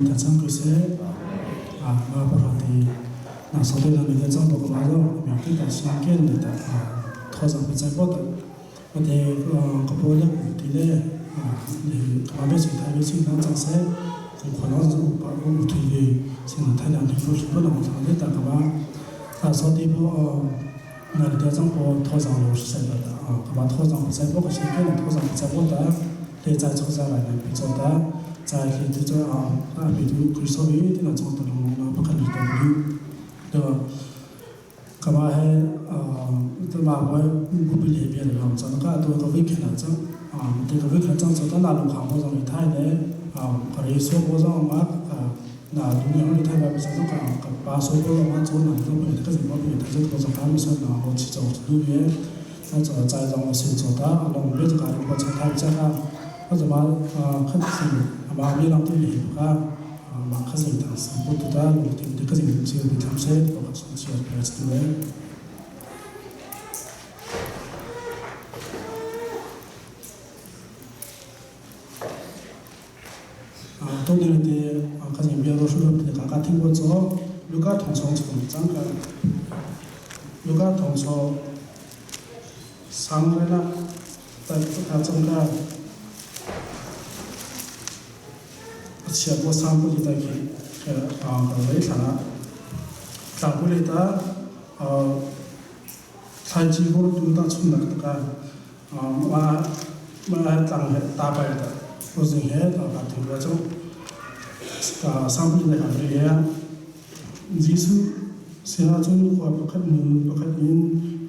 Ta cang ko seh. Ah, ma pa ti na so te na mi te cang to ko ma zo mi te ta siang ken le ta tho zang pe chai po ta ma te ka po le ti le le ka ma be chi thai be chi na cang se ko kho na zo pa ko u thui ye sin na thai na ni ko su na ma le ta ka ma ta so ti po na le te cang po tho zang lo sai ba ta ka ma tho zang pe chai po ka siang ken tho zang pe chai po ta le chai cho za lai na pi cho ta 在去这这啊，啊，比如比如说有点那种的龙那不可能的对，对吧？干嘛还啊？这嘛我不不里边的嘛，咱个都个微看了这啊，这个微看这走到那路看不上你太的啊，可以说不上嘛啊，那路上你太嘛不是这个个把说不上嘛走哪都不这个什么不他就不是他们说那我去走路边，那走在让我去走到，那我们这个我从他这个。或者嘛啊，看是嘛มีลำที่เห็นก็มาขสิ่งทางสัมพุทธาลงที่ที่ขสิ่งเชียวที่ทำเสร็จก็ขสิ่งเชียวไปสตัว啊，都那个的啊，ขสิ่งเบียร์เรา说的刚刚听过之后，ลูกค้า同从从张个，ลูกค้า同从上来了，在他中个。 chia bo sam bu li ta ki a ka wei thla tla bu li ta a thlai chi bo tu ta chun nak ta ka ma ma tlang he ta pai ta bo jing he ta ka thi bo chang ta sam bu li ta ka ri ya Jesu sinah cun khua pakhat hnu pakhat in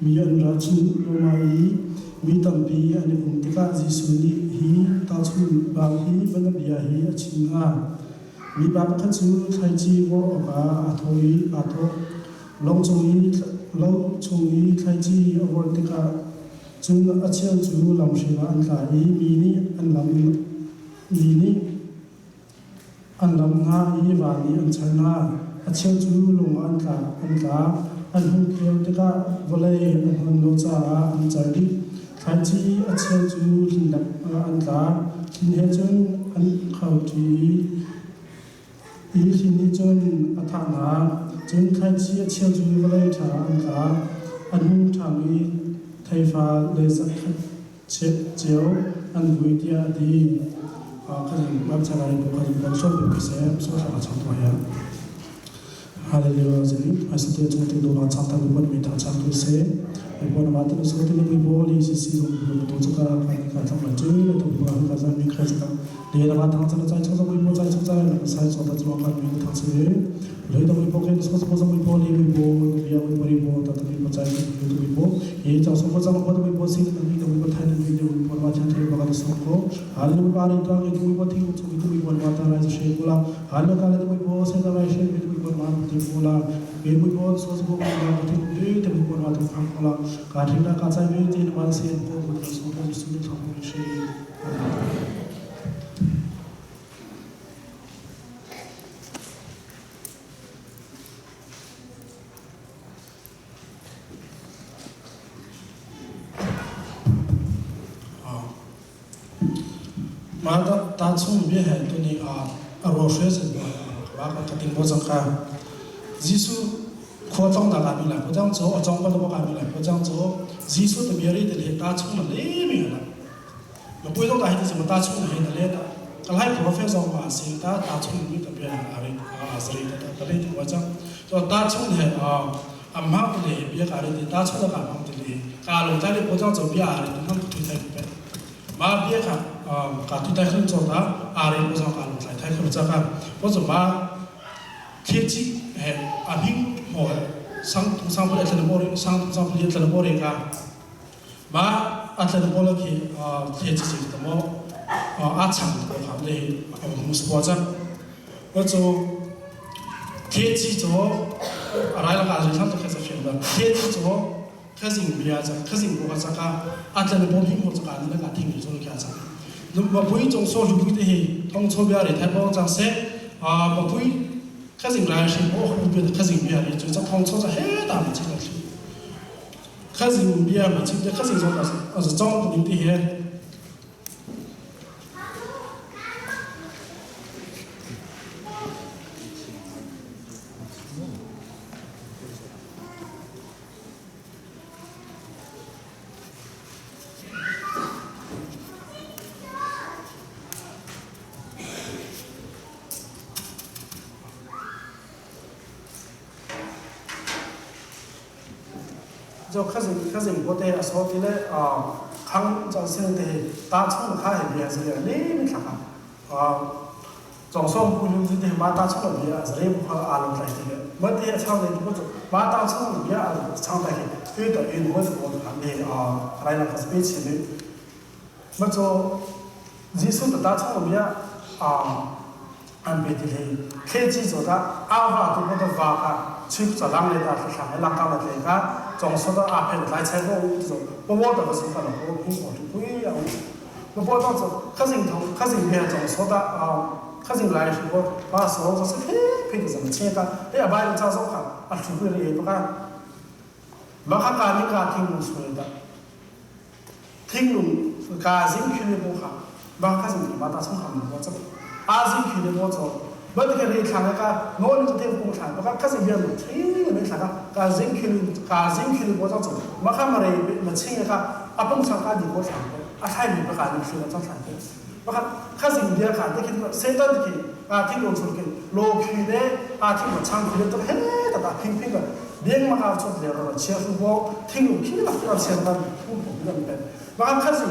mi an ra chin loma i mi tampi an i pum tikah Jesuh nih hi tahchunh bang hi bianabia hi a chim hna. Mipa pakhat cu thlaici vorh awkah aa thawh i aa thawh. Lo chung i lo chung i thlaici a vorh tikah cun a cheu cu lamhring ah an tla i mi nih an lam mi nih an lam hna i van nih an char hna. A cheu cu lung ah an tla, an tla. An hung tleu tikah vawlei an hnon lo caah an car dih. Thlaici a cheu cu hlinlak ah an tla. Thlin he cun an kho ṭi i hling nih cun a thah hna. Cun thlaici a cheu cu vawlei ṭha ah an tla. An hung ṭhang i theifa le zakhat cio an vui tiah a ti. Hallelujah zing asate chung ting do na chang ta bu mi tha chang tu se bo na ma ta so te mi bo li si si zong bu to chaka ka ka chang la chu le to bu ka za mi kha chaka le na ma thang chana chai chang mi bo chai chang chai na sai cho ta chu ka mi thang se le to mi bo ke so so mi bo li mi bo ya mi bo ri bo ta ta mi bo chai mi to mi bo ye chang so bo chang bo mi bo si ta mi to mi bo thai mi to mi bo ma chan thai ba ka so ko hal mi ba ri to mi bo thi chu mi to mi bo ma ta ra she ko la hal ka le mi bo se ta ra she mi to mi bo ma ti ko la mi bo so so bo ma ti mi te mi bo ma to phang ko la ka thi na ka chai mi ti ma se ko bo so bo su ni thang ko she Ma ta chung bia he tuni a a ro hre se ba ka ka ting bo chang ka Jesu khua chong da ka mi la ko chang cho a chong ba ba ka mi la ko chang cho Jesu te bia ri te le ta chung na le mi la ma pui dong ta hi te ma ta chung na he na le ta ka lai prophet zong ma si ta ta chung mi ta bia a ri a zri ta ta le wa chang to ta chung he a am hang te le bia ka ri te ta chung da ka hang te le ka lo ta le ko chang cho bia a ri te hang tu thai pe ma bia kha ka tu tai khun cho ta a ri ko chang ka lo thai thai khun cha ka po cho ma thie chi he a hing mo sang tung sang pule thlan bo sang tung sang pule thlan bo re ka ma a thlan bo la khi thie chi chi ta mo a chang ko kha le a mu so cha ko cho thie chi cho a rai la ka ri thang to kha sa fian ba thie chi cho 可是不要讲，可是我这个啊，这个保平我这个那个听你说的讲讲，那么不一种说就不对，当初不要的太保讲些啊，不不可是来是我不觉得可是不要的，就这当初这很大的这个，可是不要嘛，这可是说的是是装不的些。Jo khazing khazing bo te a so ti le khang chang sin te ta chung kha he bia zia le mi thla kha 总算不用这些马大冲的比啊，是不可阿龙来的。没得唱的不走，马大冲的比啊，唱的对的，因为我是我的啊，来了可是被起的。没做，耶稣的大冲的比啊，安排的嘞，开机做的阿瓦都不得瓦卡，去做浪来的是上海浪港的这个，总说的阿佩来采购这种，我我的不是可能我苹果就不一样，我包当做，可是头，可是别总说的啊。他就来说，把手就是呸呸的怎么切的？哎呀，把人家说看，啊，出去了也不干。没看干你干听不出来的，听龙干进去的不好，没看进去把他从他们我走，阿进去的我走，没得个人看那个，我们就听工厂，不看看是别人听没看个，干进去的干进去的我走，没看没人没听个，阿工厂干的我唱的，阿太你不干你去了做唱的。我看，开始你别看，你看谁到你去啊？听我说的，老去的啊，听我唱去的都嘿，哒哒平平的，连嘛搞出来了，切书包，听我听了，要切到不不不的。我看开始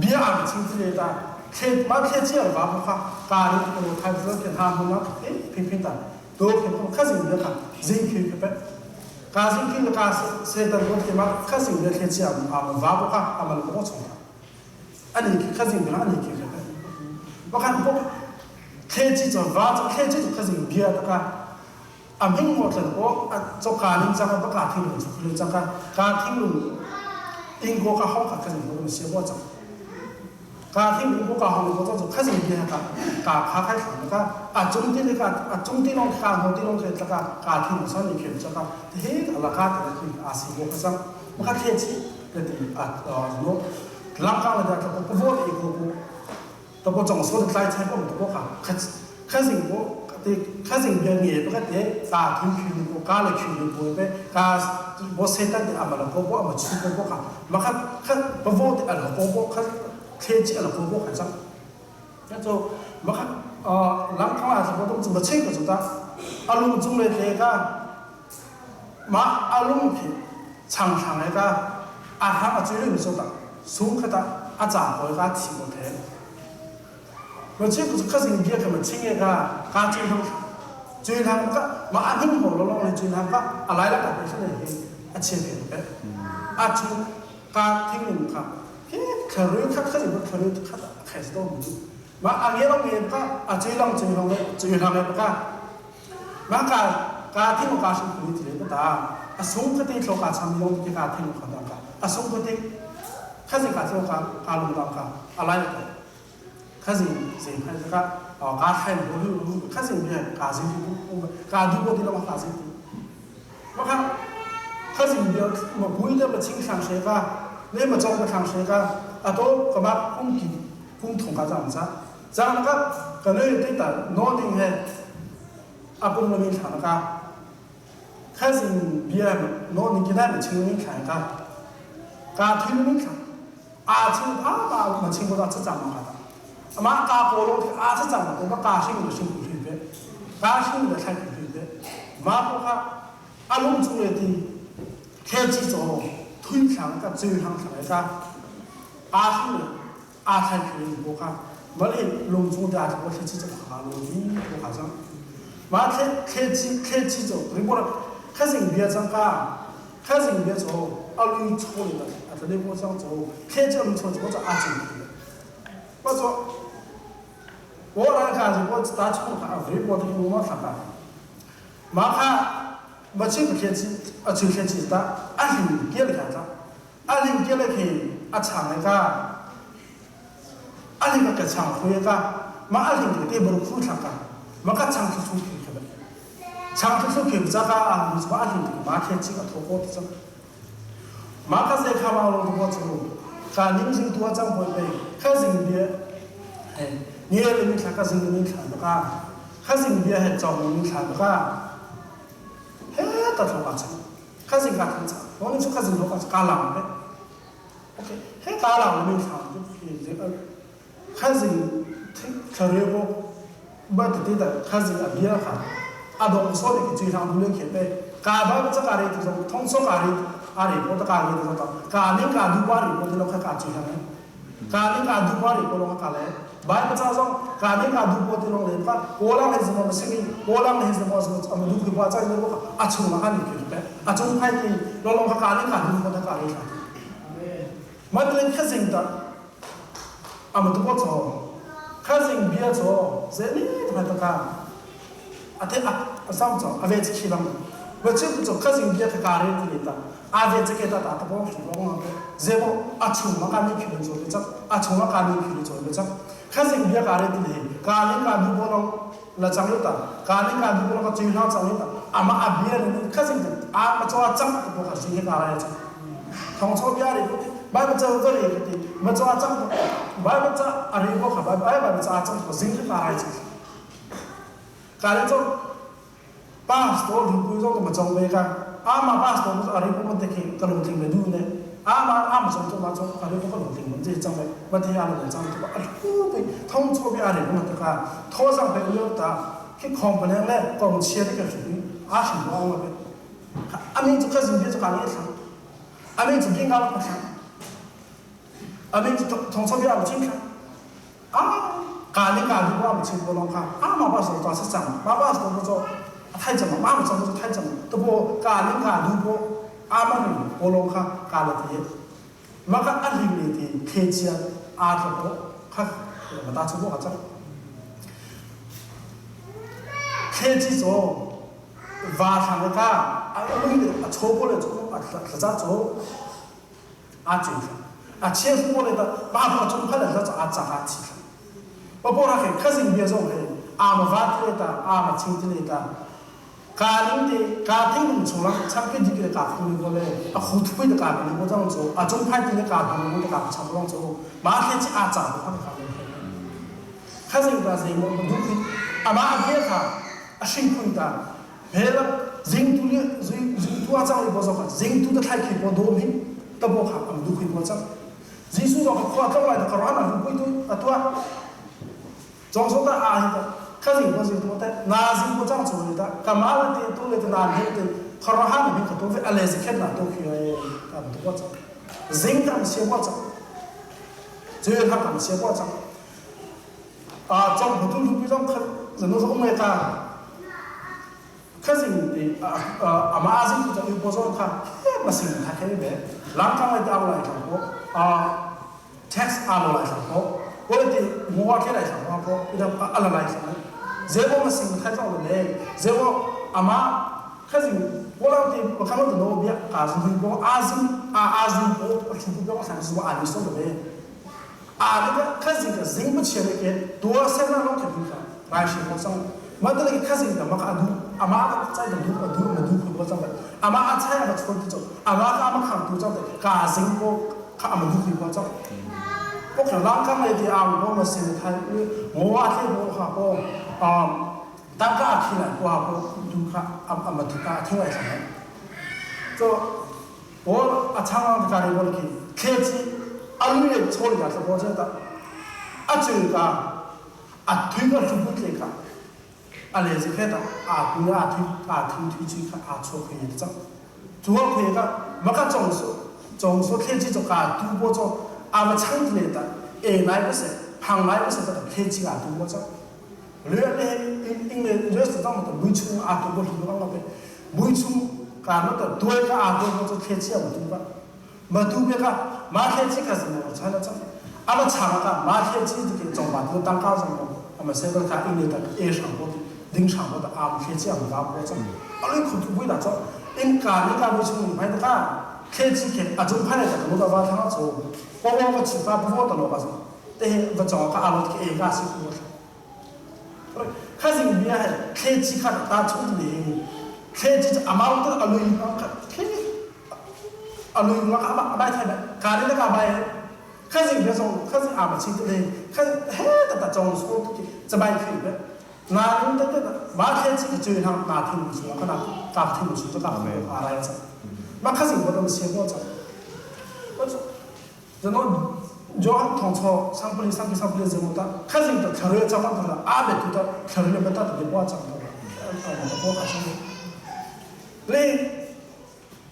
别啊，听这些的，开嘛开这样吧不怕，家里我开始给他们那嘿平平的，都平平。开始你别看，人去去呗，家人去了家谁到我去嘛？开始你别开这样啊，嘛不怕，阿们不从。ani ki khazing bia ani ki kha ba khan bo khe chi cho va cho khe chi cho khazing bia ta ka a ming mo tlan ko a cho ka ning chang ba ka thing lu chu lu chang ka ka thing lu ing ko ka hong ka khazing bo se bo chang ka thing lu ko ka hong ko cho khazing bia ka ka kha khai ka a chung ti le ka a chung ti long ka ho ti long ke ta ka ka thing lu san ni khe cha ka he la ka ta ki a si bo ka chang ma ka khe chi le ti a no 浪了的，他不不一个不，他不总说的来采访，他不看，可可是我对，可是别人不个对，大厅去不干了去不呗，干我谁当的阿么了，我我阿么去过不看，没看看不我的阿了，我我看天气阿了，我我看上，那就没看哦，浪刚来是我都怎么吹个做的，阿龙中来这个，嘛阿龙去长长那个，阿哈阿最里做的。松克的阿长和阿提过头，我这不是可是你别他们亲一个，他追他，追他个，嘛阿听好了咯，你追他个，阿来了个不是那些，阿切片的，阿从他听人看，嘿，可能他可是可能他开始都没，嘛阿nghe lo nghe个，阿追浪追浪的追浪的不个，嘛个个听我个是可以听不打，阿松克的头个长用的个听我看到个，阿松克的。开始卡就卡卡龙当卡阿来个，开始谁开始卡哦卡太罗路开始变卡谁就卡如果的那么卡谁，我看开始变么不一定么清上谁个，那么中国上谁个，啊都干嘛公平公同个这样子，这样那个可能对的，诺定嘿，阿公那边唱那个，开始变诺定给他们清明唱个，卡推那边唱。阿青阿爸我们亲过到这张嘛的，阿妈嘎波罗阿这张嘛，我们嘎兴的辛苦对不嘎兴的太苦对不马不哈阿龙出来的天气走推上个追上来个，阿兴的阿太苦不哈，没嘞龙中的阿我天气走哈龙的不哈上，马天天气天气走，你过来开始别张个，开始别走阿龙出来的。你我想做，开这路车我做阿进去。我说，我来看是我打车看，微博的我看看，马看没去不开车，啊就开车打，阿林给了看着，阿林给了去，阿唱那个，阿林个唱会个，马阿林个对不苦唱个，马个唱出出去去了，唱出出去不咋个啊？你说阿林个马开车个头好的马克思卡瓦罗的过程，卡林生多张会被开始别，哎，你也能看个是能看的个，开始别还找能看的个，嘿，到头发成，开始看看我们说开始罗个是干狼的，OK，嘿，干狼没看就这个，开始听可能我，没得对的，开始别看，阿东说的最上不能去呗，干巴这个的就是通说个的。A re po ta ka le ta ka ning ka du pa ri po ti lo kha ka chi hang. Ka ning ka du pa ri po lo ka le. Bai pa cha zong ka ning ka du po ti lo le ka ko lang he zmo ma singi ko lang he zmo zmo am du khi pa cha lo ka a chung ma ka ni khi pe. A chung phai ti lo lo ka ka ning ka du po ta ka le tha. Ma tlen kha zing ta am tu po cho kha zing bia cho ze ni ta ta ka a the a sam cho a ve chi bang ma chi cho kha zing bia ka ka re ti ta a ve che ke ta ta ta bo shi bo ma ze bo a chung ma ka ni phi cho le chak a chung ma ka ni phi cho le chak kha zing bia ka re ti le ka ni ka du bo long la chang le ta ka ni ka du bo long ka chi na chang le ta ama a bia ni kha zing a ma cho a chak to ka zing ka ra chak thong cho bia ri Bible cha va re ti ma cho a chang Bible cha a re bo kha Bible cha a chang ko zing ka rai chak ka le cho pastor lu pui zo ma chong ve ka ama pastor ko ari ko te ki ka lu thing me du ne ama ama chong to ma chong ka le ko lu thing mon je chang me ma the ala de chang to a lu pe thong cho bi ari ko ma ta ka tho sang pe yo ta ki khong pa le kong chia de ka su a shi bo ma pe ami chu ka zin bi chu ka le thang ami chu bi nga ka thang ami chu thong cho bi a ching kha 啊，咖喱咖喱我们吃不拢哈，啊妈爸说抓是长，妈爸说不做太怎么，妈妈说不做太怎么，都不咖喱咖喱不阿妈哩不拢哈咖喱的，马个阿里里的开机啊，阿这不哈，我打出过个这，开机做，晚上的个啊，我们错过了做啊，他咋做？啊最啊，切过来的，马上中派来他啊咋啊去？我报他很，可是你别说嘿，阿么发的的，阿么亲的的，家庭的家庭农村了，产品这个家庭的过来，啊，糊涂的家庭我这样做，啊，中派的家庭我的家差不多做，马天去阿咋的他们家庭。可是有段时间我们都会，阿妈阿别他，阿辛苦的，别了，人多的人人多阿脏的不说话，人多的太可多多命，都不好，我们都会过脏。Jesuh zong khua tlong lai ta karan a pui tu atua zong so ta a hi ta kha jing ko jing to ta na jing ko chang chu ni ta kamal te tu le ta na he te kharahan ni ka to ve ale zi khet na to khi ai ta to ko cha jing ta se ko cha je tha kam se ko cha a chong bu tu lu pi jong kha zan no zo mai ta kha jing te a ma jing tu cha u po zo kha ma sing tha khe be lam kang lai ta lai thang ko a tax a lo lai thang ko ko le ti mo wa khe lai thang ko ida a la lai thang ze bo ma sing tha chong le ze bo ama kha jing ko lang ti ka lo no bia ka jing bo a jing a a jing bo chu bu bo sa zu a ni so le a le ka kha jing ka jing bu che le ke do se na lo ke du ka rai shi bo sang ma de le kha jing da ma ka du ama ka chai da du ka du ma du ku bo chang ama a chai a chon tu ama ka ama khang tu chang ka jing bo ka ama du ku bo chang พวกเราข้างในที่อ่างพวกมาสิ่งไทยมัวที่พวกข้าพวกอ่าตั้งก็อาทิตย์ละกว่าพวกดูค่ะอ่ามาถึงก็อาทิตย์ละใช่ไหม就我啊，常常家里我去，开机啊，你也错了，是我觉得啊，这个啊，推个出不这个，啊，来是看到啊，不啊推啊推推去看啊，错可以的，主要可以个，没个总数总数开机就个突破做，啊，我抢起来的，哎，来不是，旁来不是这个开机啊，突破做，你你因为你是这么的，每次啊突破突破个呗，每次。ka no ta tuai ka a to ko khe chi am tu ba ma tu be ka ma khe chi ka zmo cha na cha ama cha ka ma khe chi de ke zong ba tu tang ka zong ko ama se ba ka in le ta e shang bo ding shang bo da am khe chi am ga bo cha a le khu tu bu da cha in ka ni ka bu chu ni phai da ka khe chi ke a zong phai da ka mo da ba tha cho bo bo ba chi ba bo da lo ba zo te ba zong ka a lo ke e ka si ku kha jing bia khe chi kha ta chu ni 开机阿妈我都阿路伊开，阿路伊我阿阿摆太白，家里那个阿摆，开始别说，开始阿不清的嘞，开始嘿哒哒装说这摆去的，那你得得马开机就一趟哪听不出，我看哪搞听不出，这搞阿来着，马开始我都写过着，我说，然后。저한 통서 상분이 상기 상분이 제모다 카징도 결을 잡았다 아베 두다 결을 뱉다 내 보아 잡다 아 보아 가서 လေ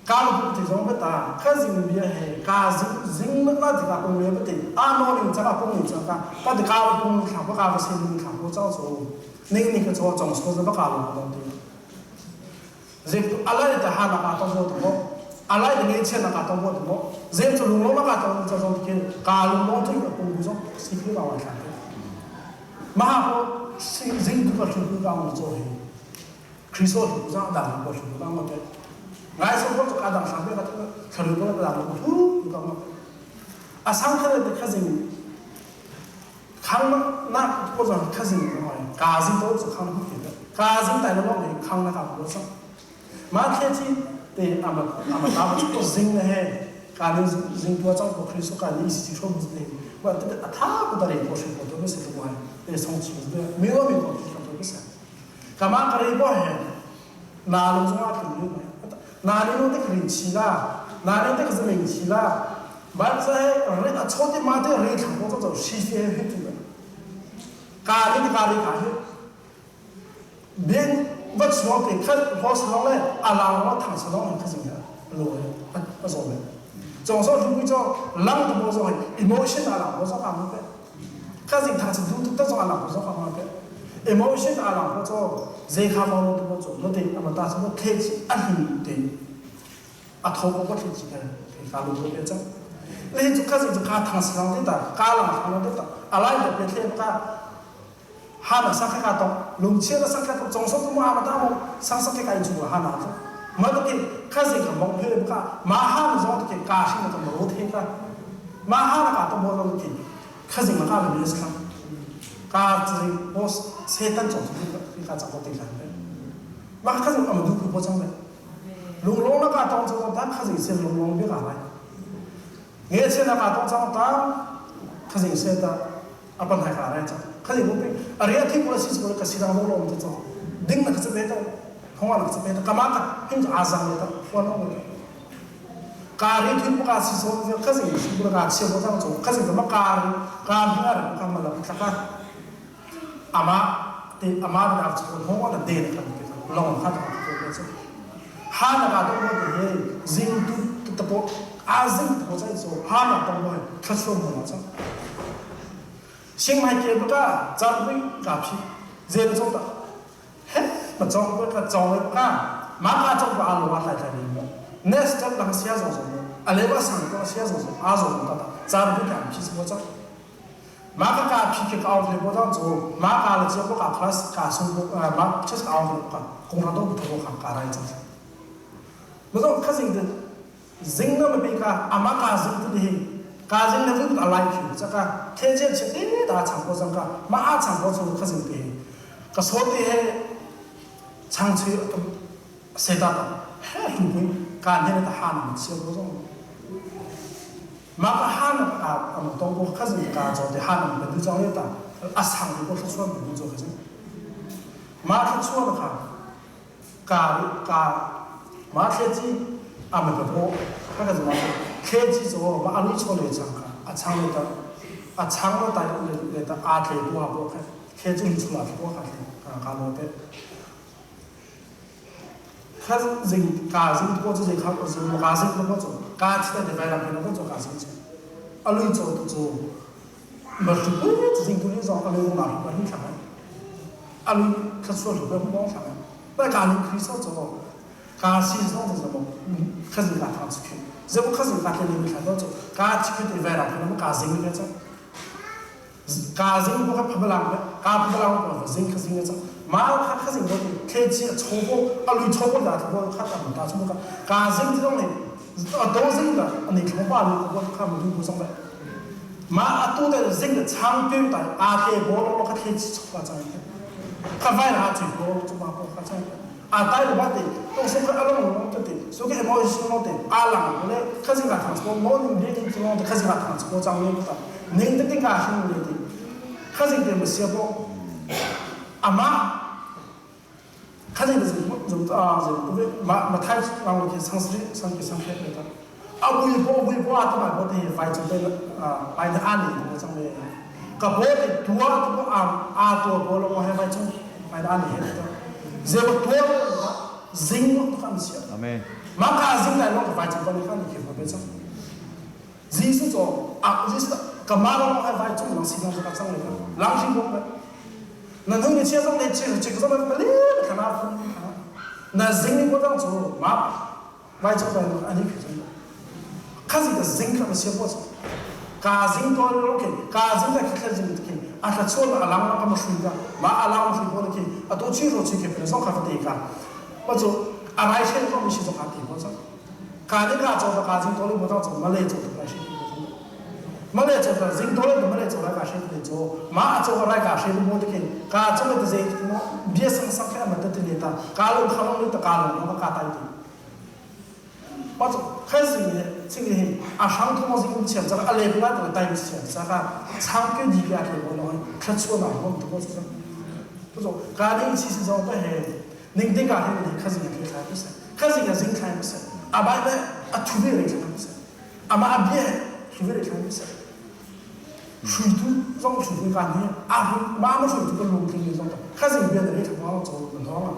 Ka bu ti zong bata kha zing bia he ka zing zing na ti ka kong le bati a no ning cha ka kong ning cha ka pa ti ka kong thla ka ka se ning thla ko chang chu ning ni ka cho chong so za ba ka lo ko ti zem tu alai ta ha na ka to bo to mo alai de nge chen na ka to bo to mo zem chu lung lo na ka to cha zong ti ka lung lo tu ka kong bu zong si khu ka wa thla ma ha ko zing tu ka thu ka wa cho he Kristo hu zang dang ko hu dang ma pe ngai so ko ka dang sang pe ka thalu ko ka dang ko hu ka ma a sang kha de kha jing khang na ko zang kha jing ko ka jing to chu khang hu ke ka jing tai lo lo khang na ka ko sa ma khe chi te ama ama ta chu ko jing na he ka ni jing tua chang ko Kristo ka ni si chi bu te wa te atha ko da re ko shi ko to se to wa te song chi de mi lo mi ko to se Kama kari bo he na lung zong ah tlung lut mai. Na ni nu te krin chi la, na ni te kzaming chi la, ba cha he re a chote ma te re thlang ko cho shi fi he hit tu. Ka ni ka ri ka he. Bien va chuang ke khat ho sa long le a lang wa thang sa long kha jing ya lo he a zo le. Chong so lu cho lang to bo zo he emotion a lang bo zo ka mu pe. Ka zing thang du tuk ta zong alang ko zong ka pe emotion alang ko cho zei kha ma lo to cho no te ama ta so the chi a hin te a tho ko ko the chi ka ka lu ko pe cha le chu ka zing chu ka thang sang te ta ka lang thang te ta alai de pe the ka ha na sa kha ka to lung che na sa kha to chong so tu ma ma ta mo sang sa ke ka chu ha na to ma to ke ka zing ka mong phe ka ma ha na zo to ke ka shi na to mo the ka ma ha na ka to mo lo ke 开始嘛，他们是看，他自己我菜单做出去，他找到对象的，嘛开始我们都可不讲的，龙龙那个当中，他开始是龙龙别干来，而且那个当中他开始是的，阿本还干来着，开始我被，而且听过了是说个西藏龙龙的做，顶那个是别的，同样那个是别的，干嘛的，平时阿桑的，我弄的。Kari thil ka si so ka zing si bu ka che bo chang chu ka zing ma kar ka hi ar ka ma la thlaka ama te ama na chu ho wa de ka ke long kha ta ko ko chu ha na ka to mo te he zing tu ta po a zing to chai so ha na to mo tha so mo na cha sing mai ke ba ka cha bi ka phi je zo ta he ma chong ko ka chong ka ma ka chong ba lo wa tlai tlai ni mo next step lang sia zo zo mo a le ba sang ko sia zo zo a zo zo ta ta cha bu ka phi bo cha ma ka ka phi ke ka le bo ta zo ma ka le che bo ka class ka su bo ma che ka le ka kong ra do bu to ka ka rai cha mo zo ka sing de zing na ma bi ka ama ka zing tu de ka zing na bu a lai phi cha ka the che che te da chang bo chang ka ma a chang bo chu ka sing te ka so te he chang chui se ta ta he lu pui ka ne ta ha na chi bo zo ma ka ha na ka a mo tong bo ka zing ka zo te ha na ba du chang le ta a sang bo tha chuan bu zo ka zing ma tha chuan kha ka ka ma the chi a ma ka bo ka ka ma the chi zo ma a lu cho le chang ka a chang le ta a chang lo ta le ta a the bu ha bo kha the chi lu chu la bo kha ka ka lo pe 他人家人过这些靠是家人都不做，家其他地方人可能做家人做，阿里做都做，没事不自己独立做，阿里哪里不很强阿里他说是不不光强，那家里可以少做，家西少做什么？嗯，开始家他出去，如果开始家里面看到做，家出去地方人可能家人那做。家人不可拍不烂的，家不烂不人可人那做。马他他是我天气超过啊，你超过哪个他他不打什么个，家人这种的，啊都人的，你看把你我看不都不上来。马啊都在人的长短的，阿给我了，我看天气超过这样，他外来最多就马不他这样。啊，带了把的，都说个阿龙龙的的，说个毛是龙的，阿郎的，开始个唐朝，毛人别人龙的，开始个唐朝长的的，人的的个兄弟的，开始的没写过，阿妈。开始的是是啊是不马马太让我去尝试上去上去那个，啊微博微博啊都买过的，反正对啊摆的案例我上面，个波的多都啊啊多波了我还反正摆的案例那个，这个多。Zing lo kan sia. Amen. Mah ka zing lai long ka vai chung kan kan khi pe chang. Jesu cho a Jesu ka ma long hai vai chung lang si lang ka chang le lang sing bong ba. Na nung ni chia zong le chi chi ka zong pa le ka na na zing ni ko dang chu ma vai chung vai ani khi chung. Kha zing ka zing kha ma sia po ka zing to lo ke ka zing ka khi zing ke a tla chon a lang ka ma shui ka ma a lang shui ko ke a to chi ro chi ke pe zong kha te ka ma chu a rai she ko mi shi zo ka te ko cha ka ni ka cho ka zing to le mo ta cho ma le cho ka shi ma le cho ka zing to le ma le cho ka shi le cho ma a cho ka rai ka shi mo te ke ka cho le te ze mo bia sang sang kha ma te te le ta ka lo kha lo le ta ka lo ma ka tai te 开始呢，这个啊上头嘛是用钱，这个阿来不来这个带钱，这个长久里边的我呢，吃错了我们不是，不说，家里其实上不还，您这家庭里开始也可以开不是，开始也人开不是，阿爸呢阿土别人开不是，阿妈阿别土别人开不是。水都让水都干的，阿妈妈水都个农村的让的，开始别的人他妈走人多了。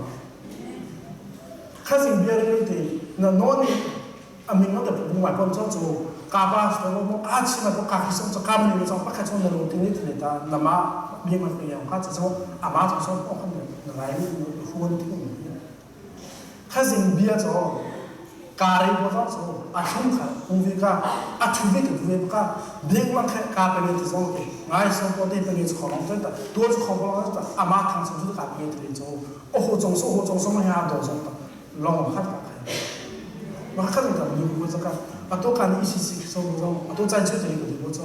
开始别人的那哪里？ a min ngam te bu ngai pom chang chu ka ba so mo ka chi ma ka khi song ka ma ni chang pa kha chong na lo ting ni te ta na ma bi ma pe yang ka chi so a ma chong so ko kham na ngai ni huan ti ni kha jing bia cho ka re bo chang so a thung kha ung vi ka a thu vi tu vi ka bing ma kha ka pe ni ti song ke ngai so ko te pe ni kho long ta to chu kho long ta a ma thang so chu ka pe ni ti cho o ho chong so ho chong so ma ya do song ta long kha ka 嘛，可能咱们就这个，啊，都干一些些什么种，啊，都在这里个地方做。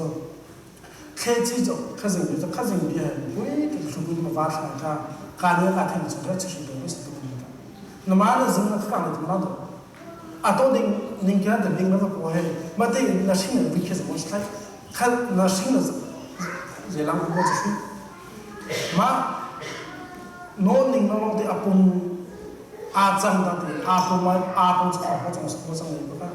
开机做，可是有的可是别，我也这个说不那么完全看，干了干天从这就是东西都不的。那么阿拉人呢，干了怎么样的？啊，到底人家的领那个不会，没得那新的不开始我是看，看那新的是，热浪不过就是，嘛，侬领那弄的阿公。阿张的阿公嘛，阿公是好好种什么种的不看，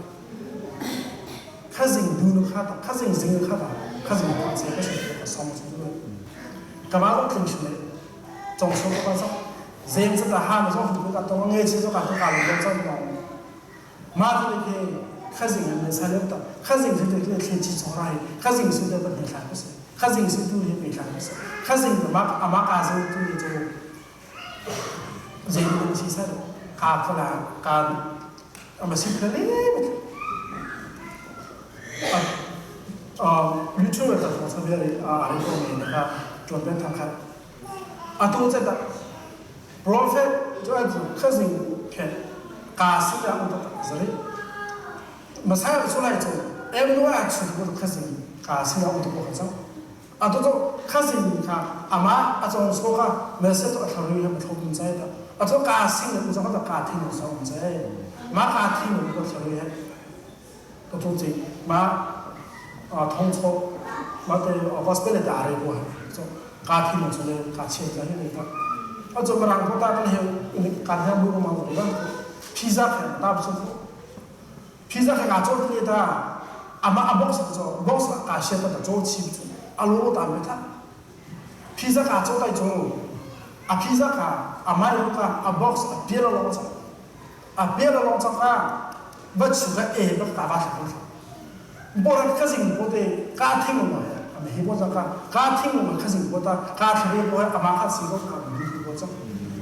看人多了看到，看人人看到，看人看这个是什么什么的，干嘛都听出来，种什么种，人这个喊的种什么个，到我爱吃这个都干了种种，马这里去看人没材料的，看人是对对天气做来，看人是对不对看不是，看人是对对看不是，看人的马阿马家是对做。zei ding si sa ka kala ka ama si khale a YouTube ta thong sa bia a ari ko me na ka chon ben thang kha a to che da prophet jo a cousin ke ka si da ta zare masai so lai cho em no a chu ko cousin ka si da to ko cha a to to cousin ka ama a chong so ka me se to tharu ya tho kun chai da a to ka sing le ku ta ka thin so un chai ma ka thin ko tharu ya to to chi ma a thong cho ma te gospel da re ko so ka thin so le ka che ja ni ta a cho ma rang ko ta kan he ni kan ha bu ma ko da pizza kha ta so pizza kha ka cho ni ta ama a box cho box ka she ta cho chi chu a lo ta me ta pizza ka cho tai cho a pizza ka a mai ka a box a pia lo cha a pia lo cha ka va chu ka e ba ka va tha bo ra ka jing bo te ka thing ma a me hi bo cha ka ka thing ma ka jing bo ta ka thre bo a ma ka si bo ka mi bo cha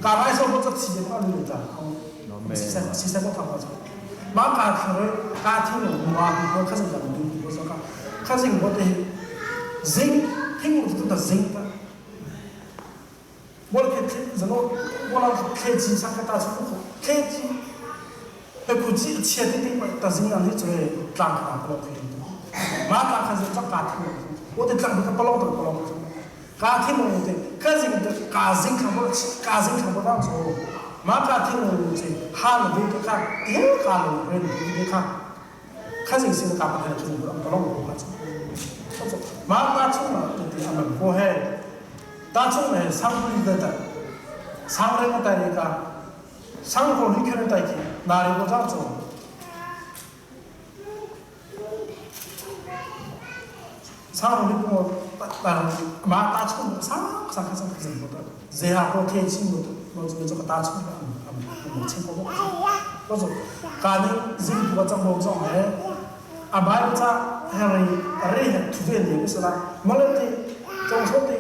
ka rai so bo cha chi ma lu ta si sa si sa bo ta ba cha ma ka thre ka thing ma bo ka jing ta lu bo cha ka ka jing bo te zing thing mo ta zing ta 我来看，然后我那开机上个大出口，开机，那估计切的地方，但是让你做装卡不老可以的，马装卡是装家庭，我得装个不老的不老的，家庭我的，家庭的家庭看不家庭看不当做，马家庭我这哈了为的看，第二家了为的看，家庭是家不太就是不老我看，马家从了对他们不嘿。大众呢，上古的的，上那个代那个，上古你看的代去，哪里不咋做？上古你不大马大众上上上上什么的，这下好天气么的。lo chu cho ka ta chu am am am chim ko ko zo ka ni zing tu chang bo zong he a Bible cha he re he thu ve ni sala malati chong so ti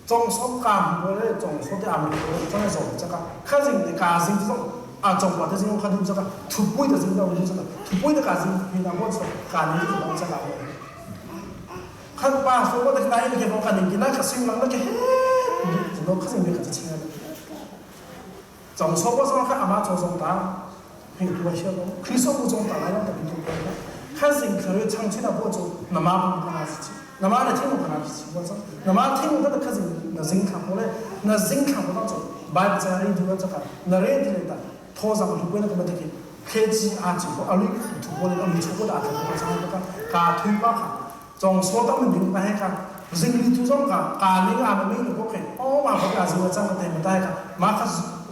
中所干部咧，中所的阿们中的做这个，看人的家人这种啊，中国的这种看这个，土背的这种这个，土背的家人，平常我说家人这种这个。看爸说我的那一个我看你那个新郎那个嘿，怎么可能没看清了？总说我说看阿妈做中大，很多些咯，可以说不中大来了特别多。看人可能长期的不做，那么不可能事情。那么来听我可能事情，我说，那么听我的可是那人看过来，那人看不到做，买不在里头这个，那里头的，头上就归那个么的个，开机啊，就阿里土过来，阿里出过的啊，这个这个，嘎推巴卡，从说到们明白个，人力土上个，嘎那个阿们没有过去，哦嘛不干是我长个对不对个，马克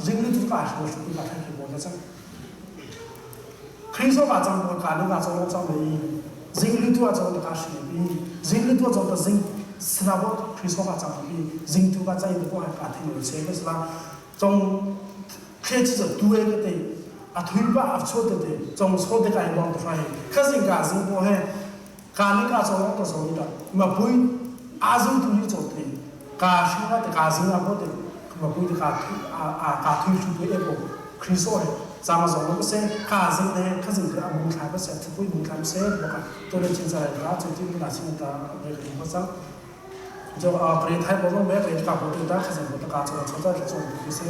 人力土个是我说的个，他给我的这。可以说把中国嘎那个做做没，人力土啊做的嘎是比，人力土做的人。是那我可以说把长比，人土把在的过还嘎挺有钱，可是啦，从开始就对个对，啊推把啊错的对，从错的个一帮的发现，可是嘎是我还，嘎你嘎做我的做的，嘛不阿人都有做对，嘎是我的嘎是那我的，嘛不的嘎推啊啊嘎推出对一个，可以说咱们说我们先嘎人呢，可是个阿门开不是，他不门开不是，我看都能进来，他最近不拿钱的，那个不上。就啊，可以太多种，没可以搞不对，但还是我的搞做，做在做这些。